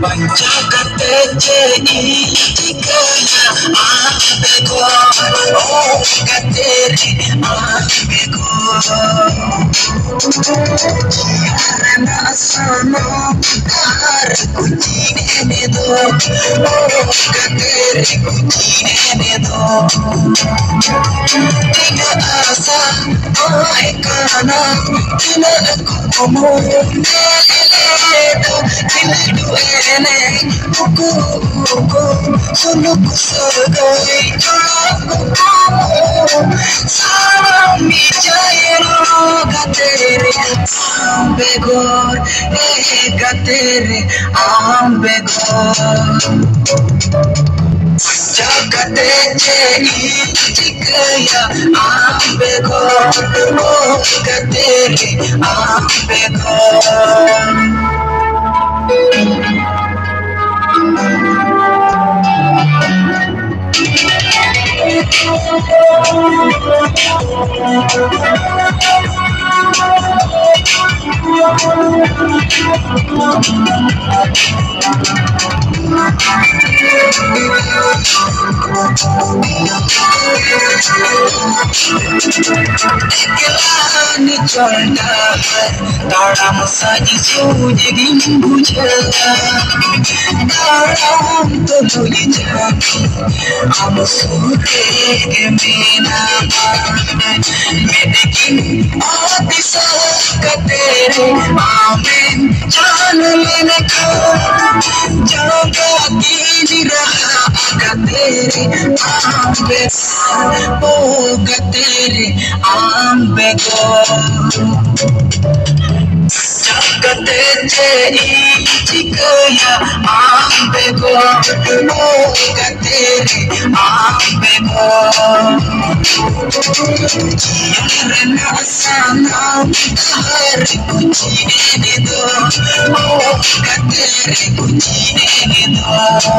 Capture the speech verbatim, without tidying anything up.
ᱵᱟᱧᱪᱟᱣ ᱠᱟᱛᱮ ᱪᱮᱫ ᱤᱧ ᱪᱤᱠᱟᱹᱭᱟ ᱟᱢ ᱵᱮᱜᱚᱨ, ᱚ ᱜᱟᱛᱮ ᱨᱮ ᱟᱢ ᱵᱮᱜᱚᱨ᱾ ᱡᱤᱭᱚᱱ ᱨᱮᱱᱟᱜ ᱥᱟᱱᱟᱢ ᱰᱟᱦᱟᱨ ᱠᱚ ᱪᱤᱱᱦᱟᱹ ᱢᱮ ᱫᱚ, ᱚ ᱜᱟᱛᱮ ᱨᱮ ᱠᱚ ᱪᱤᱱᱦᱟᱹ ᱢᱮ ᱫᱚ᱾ ᱛᱤᱱᱟᱹᱜ ᱟᱥᱟ ᱛᱟᱦᱮᱸ ᱠᱟᱱᱟ, ᱛᱤᱱᱟᱹᱜ ᱠᱩᱠᱢᱩ ᱧᱮᱞ ᱞᱮᱫᱟ, ᱠᱷᱮᱞᱳᱰ ᱮᱱᱮᱡ ᱩᱠᱩ ᱩᱠᱩ, ᱥᱩᱞᱩᱠ ᱥᱟᱹᱜᱟᱹᱭ ᱡᱚᱲᱟᱣ ᱩᱠᱩ, ᱥᱟᱱᱟᱢ ᱢᱤᱫ ᱡᱟᱭᱨᱟ ᱜᱟᱛᱮ ᱨᱮ ᱟᱢ ᱵᱮᱜᱚᱨ, ᱮ ᱜᱟᱛᱮ ᱨᱮ ᱟᱢ ᱵᱮᱜᱚᱨ᱾ ᱪᱟ ᱠᱟᱛᱮ ᱪᱮᱫ ᱤᱧ ᱪᱤᱠᱟᱹᱭᱟ ᱟᱢ ᱵᱮᱜᱚᱨ, ᱚ ᱜᱟᱛᱮ ᱨᱮ ᱟᱢ ᱵᱮᱜᱚᱨ᱾ ᱮᱠᱞᱟ ᱱᱤᱪᱚᱞ ᱰᱟᱦᱟᱨ ᱛᱟᱲᱟᱢ ᱥᱟᱡ ᱥᱩᱡ ᱜᱤᱧ ᱵᱩᱡᱷᱟᱹᱣᱟ᱾ ᱛᱟᱲᱟᱢ ᱛᱩᱞᱩᱡ ᱡᱟᱹᱱᱤᱡ ᱟᱢ ᱥᱩᱨ ᱨᱮᱜᱮ ᱢᱮᱱᱟᱢᱟ᱾ ᱢᱮᱫ ᱠᱤᱱ ᱚᱛ ᱫᱤᱥᱟᱹ ᱠᱟᱛᱮ ᱨᱮ ᱟᱢᱮᱢ ᱪᱟᱞ ᱞᱮᱱᱠᱷᱟᱱ, ᱡᱟᱸᱜᱟ ᱠᱤᱱ ᱨᱟᱦᱟ ᱠᱟᱛᱮ ᱨᱮ ᱟᱢ ᱵᱮᱜᱚᱨ, ᱚ ᱜᱟᱛᱮ ᱨᱮ ᱟᱢ ᱵᱮᱜᱚᱨ᱾ ᱪᱟ ᱠᱟᱛᱮ ᱪᱮᱫ ᱤᱧ ᱪᱤᱠᱟᱹᱭᱟ ᱟᱢ ᱵᱮᱜᱚᱨ, ᱚ ᱜᱟᱛᱮ ᱨᱮ ᱟᱢ ᱵᱮᱜᱚᱨ᱾ ᱨᱮᱱᱟᱜ ᱥᱟᱱᱟᱢ ᱰᱟᱦᱟᱨ ᱠᱚ ᱪᱤᱱᱦᱟᱹ ᱫᱚ, ᱚ ᱜᱟᱛᱮ ᱨᱮ ᱠᱚ ᱪᱤᱱᱦᱟᱹ ᱫᱚ᱾